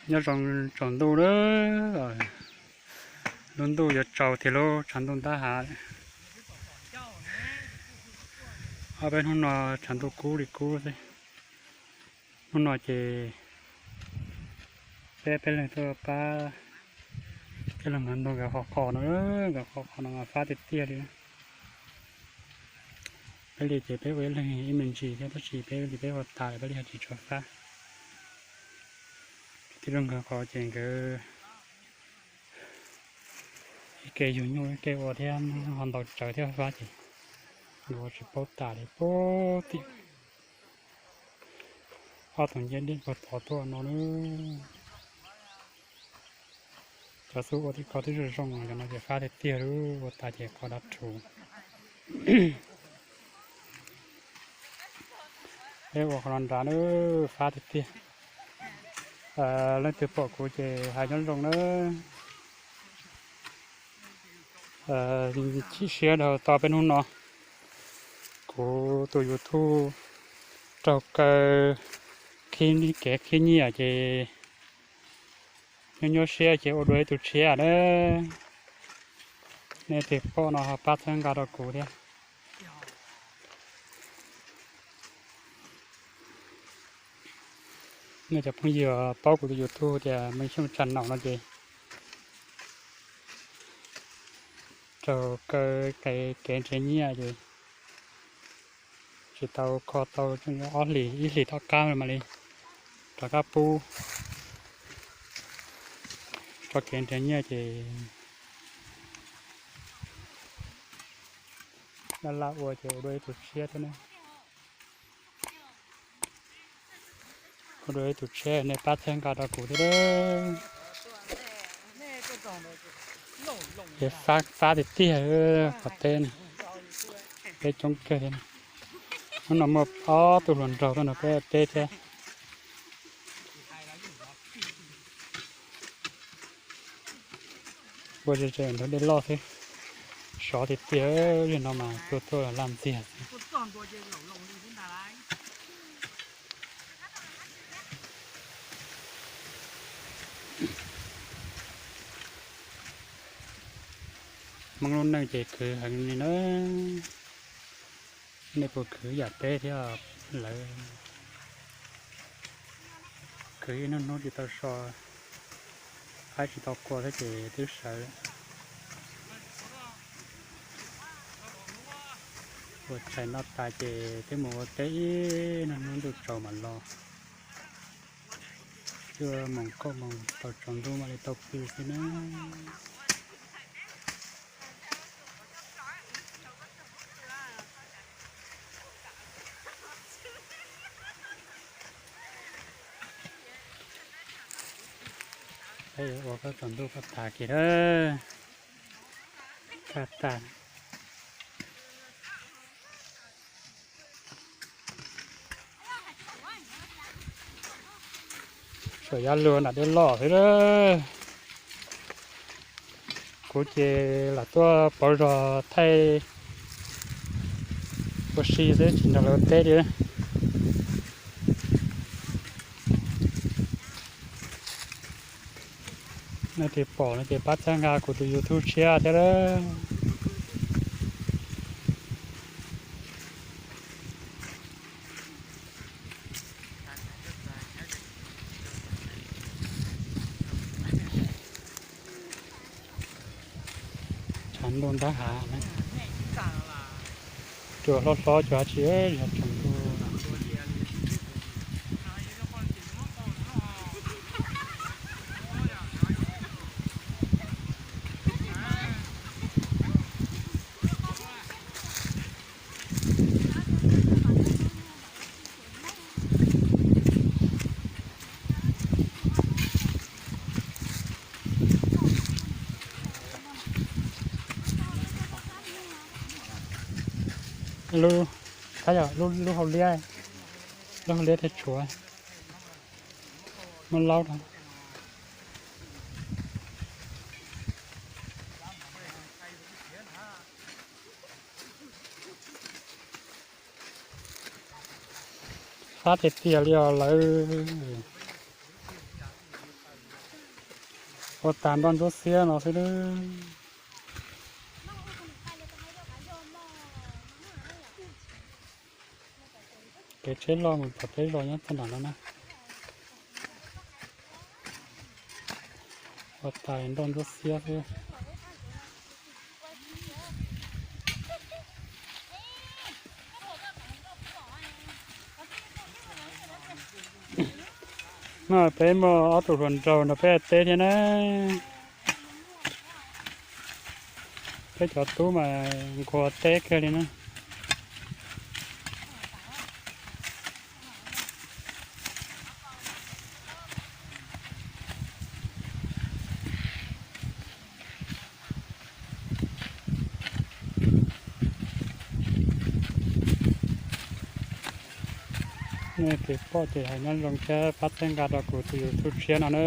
Nyob zoo tsaus ntuj lawm, lub ntuj yuav tsaus tiag lub tshav ntuj ntab hav. Ob peb hnub no tshav ntuj kub li kub xwb. Hnub no ces peb peb leeg tuaj pab tij laug Maiv Ntuag nkawd qhov qhov no, nkawd qhov qhov no mas fab tiag tiag li. Peb li ces peb ua ib leeg ib me ntsis thiab, tab sis peb li peb ua tas lawm, peb li ho tsis tshua fab. Tij laug nkawd qhov ces nkawd ib ke yug nyuj ib ke ua thiab, ho ntaus tsawv thiab fab ces nkawd ua tsis paub tas li puag tim ob tug ncej dej puag tod tuaj no na. Cov xub ua tim ko twb zoo zoo, cov no ces fab tiag tiag li, ua tas ces qhov dav rhuv. Peb ua qhov no nrad na, fab tiag tiag. Leej twg pom kuv ces hais nyob zoo na. Chim siab dhau tau peb hnub no, kuv tus YouTube raug kaw, qhib kev qhib nyiaj ces nyuaj nyuaj siab ces ua dua ib tug tshiab na. Nej tus poj no ho pab txhawb nqa rau kuv thiab. Nej cov phooj ywg paub kuv tus YouTube tias Meej Xyooj channel no ces raug kaw kev nrhiav nyiaj ces tsis tau kho tau, ob hlis ib hlis tom qab mam li rov qab pub tso kev nrhiav nyiaj ces laj laj ua ces ua dua ib tug tshiab thiab na. Ua dua ib tug tshiab, nej pab txhawb nqa rau kuv thiab. Es fab tiag tiag qhov teb no, peb coob kawg thiab. Hnub no muaj ob tug hluas nraug tuaj nrog peb teb thiab. Ua ze ze nrog dej loj xwb, sov tiag tiag, yog no mas tuaj tuaj laj ntxiag xwb. Hmoob lub neej ces khwv heev li na. Nej puas khwv yam peb thiab lawv? Khwv ib hnub hnub tsis tau so, qaib tsis tau qua thiab ces twb sawv. Ua tshais no tas ces twb mus ua teb ib hnub hnub ntuj tsaus mam los. Cuaj moos kaum moos tau tsaus ntuj mam li tau pw xwb na. Peb yuav ua koj tsaus ntuj koj tas kiag a. Kaj tag. Saum yab luag nram dej loj xwb. Kuv ces lam tuaj pauv zog thaij ua si xwb tsis nrog lawv teb li. Nej tis pom no ces pab txhawb nqa kuv tus YouTube tshiab thiab lawm. Tshav ntuj ntab hav, cua hlob hlob cua tsis yog tsaus ntuj. Lub, yog lub hauv liab, lub hauv liab thiaj tshuav, muab laub rau. Fab tiag tiag li os lawv. Ua tag nroj ntsuab xiab no xwb. Kev tsheb loj mus tom peb zos nyob txog nram no na. Ua tag nroj ntsuab xiab xwb. No peb muaj ob tug hluas nraug nrog peb teb thiab na. Peb cov tub mas nquag teb kawg li na. Nej pom ces hais nyob zoo thiab pab txhawb nqa rau kuv tus YouTube tshiab no na.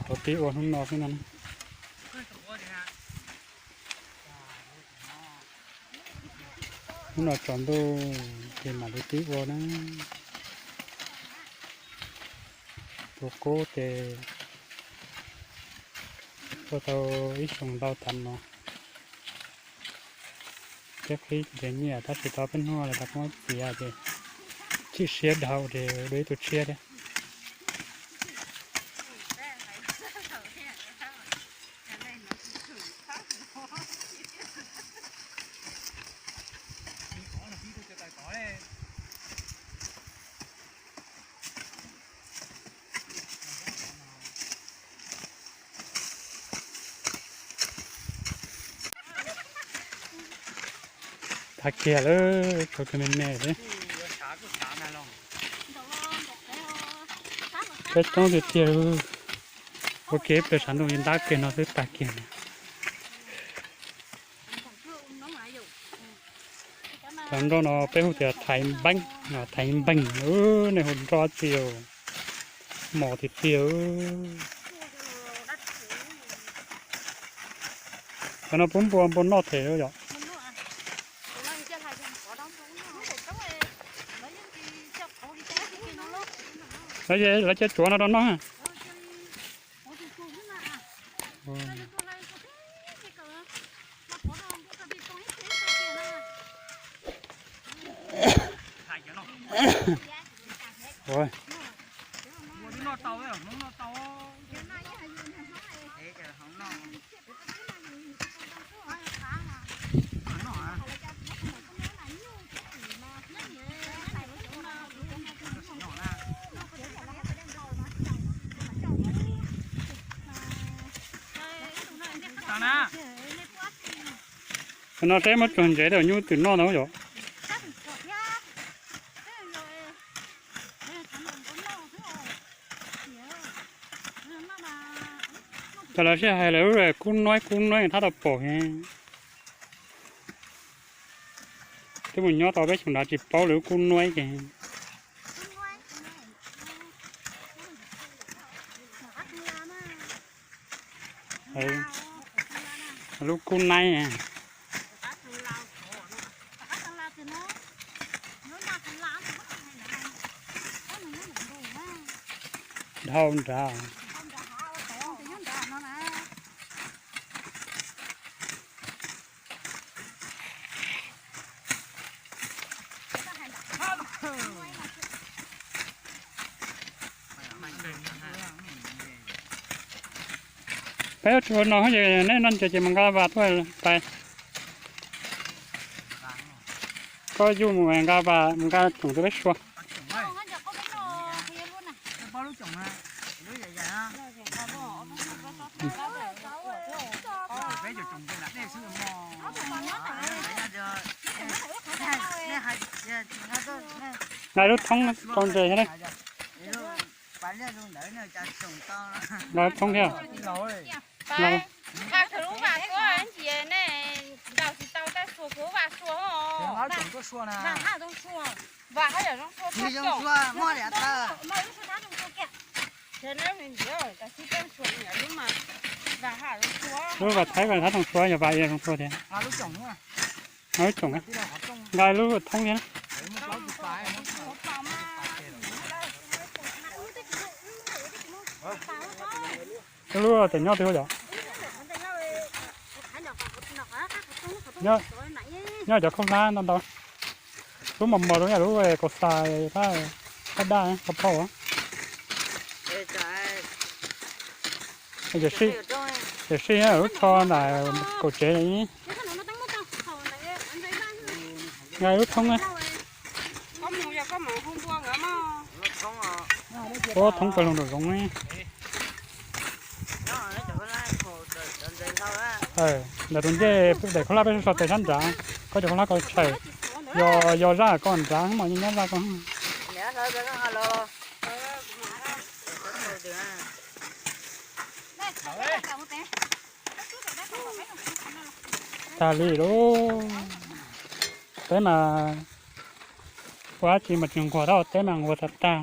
Kuv tib ua hnub no xwb no. Hnub no tsaus ntuj ces mam li tib ua na. Tus qub ces ua tau ib xyoos ntau tas no. Thiab qhib nrhiav nyiaj tab sis tau peb hnub lawm tas koob txiav ces chim siab dhau ces dua ib tug tshiab thiab. Tag kiag lawm, tau kiag me me xwb. Peb coob tiag tiag, ua ke ib pliag tshav ntuj ntab kiag no twb tag kiag. Cov nroj no peb hu tias thaiv npeeg, thaiv npeeg, nej hu nroj tsi, mos tiag tiag. Cov no puab npua, npua noj them yom. Lawv coj tsuav no rau noj. Qhov no seb muab tsuag ntsev tau nyuj twm noj ntau yom. Cov lawv sij hais lawv lub kub nuaib kub nuaib thab tau pom. Twb mus nyob tau peb xyoos nrad tsis paub lawv lub kub nuaib ces. Lub kub naib. Dhau nrad. Peb tsuas no ces neb noj ntses ces mus nqa vas tuaj pais. Koj yuj mus nqa vas, mus nqa tsoom rau peb sua. Nqa lub thoob rau ntses thiab. Nqa lub thoob thiab. Nqa lub Lub vas thaib vas thaib zoo sua yog vas zoo sua thiab. Nqa lub tsoom, nqa lub thoob thiab. Lub lub tias nyob twg yom? Nyob cov khaub hlab ntau ntau. Lub mos mos rau yom, lub kaus xas daj daj, kaus phauj. Tiam sis lub tsho ntawm kaum tsev. Nqa lub thoob. Ua thoob pawg lug nraum zoov. Ntawm tus ncej daim khaub hlab peb so tes sab nrad, koj cov khaub hlab ko tshais, yog zaj koj nrad mas nyob zaj ko. Tag li lauj. Peb mas ua dab tsi mas tsis nquag, tab ua teb mas nquag tag tag.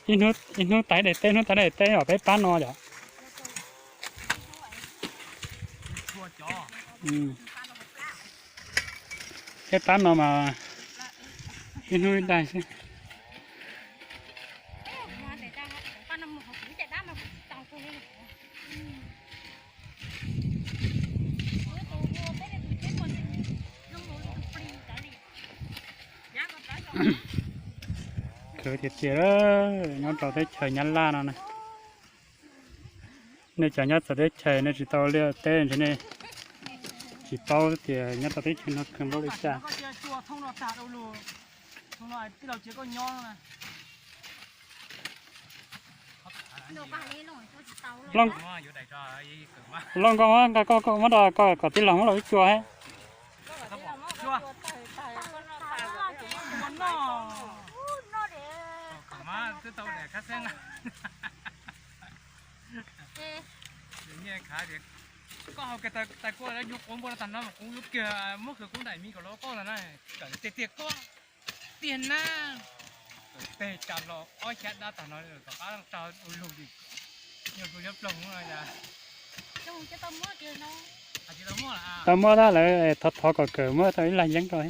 Ib hnub tais daim teb, hnub tais daim teb os, peb pab no yom. Peb pab no mas ib hnub ib daim xwb. Khwv tiag tiag, nyob rau teb chaws Nyab Laj no na. Nej cov nyob txawv teb chaws nej tsis tau liaj teb ntshe nej tsis paub tias nyob rau teb chaws no khwv npaum li cas. Loj nkauj, koj muab rau kom tij laug muab los wb cua. Koj hau kiag tais kua nyuj quav npua no tag no mas kuv yuav kiag muab kiag kuv daim me kom los koj ntag na, kawm tiag tiag koj tiag na. Teg tsa los ob xya dab tag no tom qab tsa ua lug li, nyuag hlua nyob ploog no. Tau muab tab lawv thov thov kom kawm muab tau ib lag yeeb rau,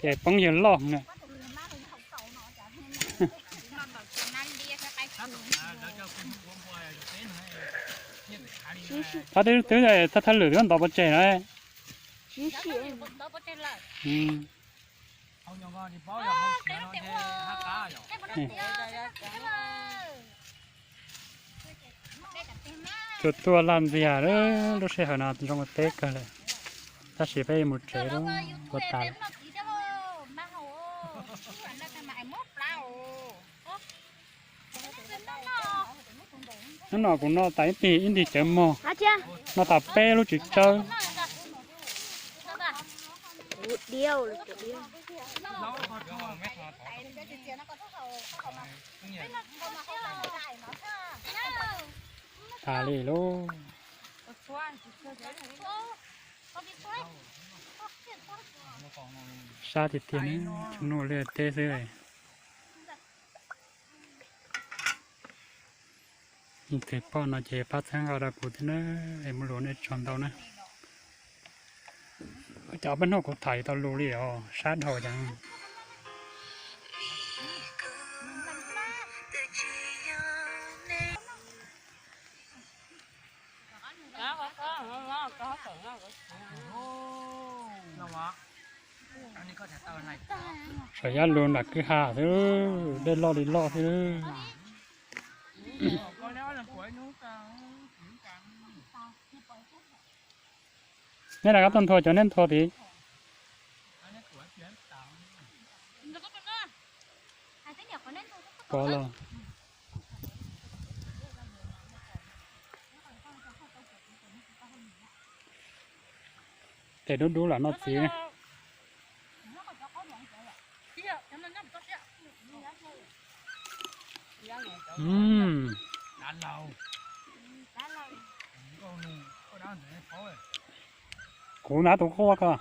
ces poob yawg loj na. Thov twb twb thov thawj lwm twb ntov pov tseg na. Tsuas tuaj laj ntxiag lub sij hawm no zoo ua teb kawg lawm, tab sis peb mus tsev lub ua tas lawm. Hnub no kuv noj tas ib tig ib ntig cawv mog, noj tas peb lub tsis tsawb. Tas li lauj. Sab tiag tiag, tsuas noj liaj teb xwb. Tus poj no ces pab txhawb nqa rau kuv thiab na, es muaj lus nej tsaug ntau na. Cov peb hnub kuv tham tsis tau lus li os, sab dhau cas. Saum yab lug nram kwj ha xwb, dej loj li loj xwb. Neb rov qab tuaj nthua cov neb nthua tid. Pov los. Tes dub dub lam noj txiv. Kuv nab tus quaj ko.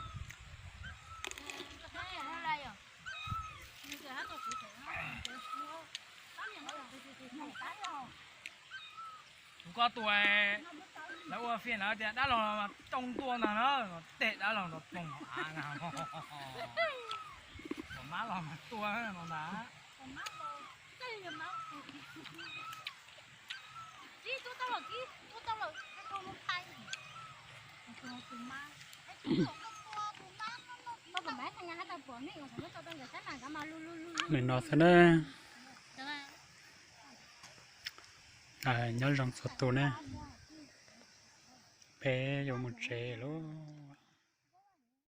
Kuv ko tus lawv ua fiaj na tias dab laug los mas tsoo tua ntag na, tes dab laug los poog av na. Mab los mas tua no ntag. Nim no xwb na. Nyob zoo txhua tus ne, peb yuav mus tsev lauj.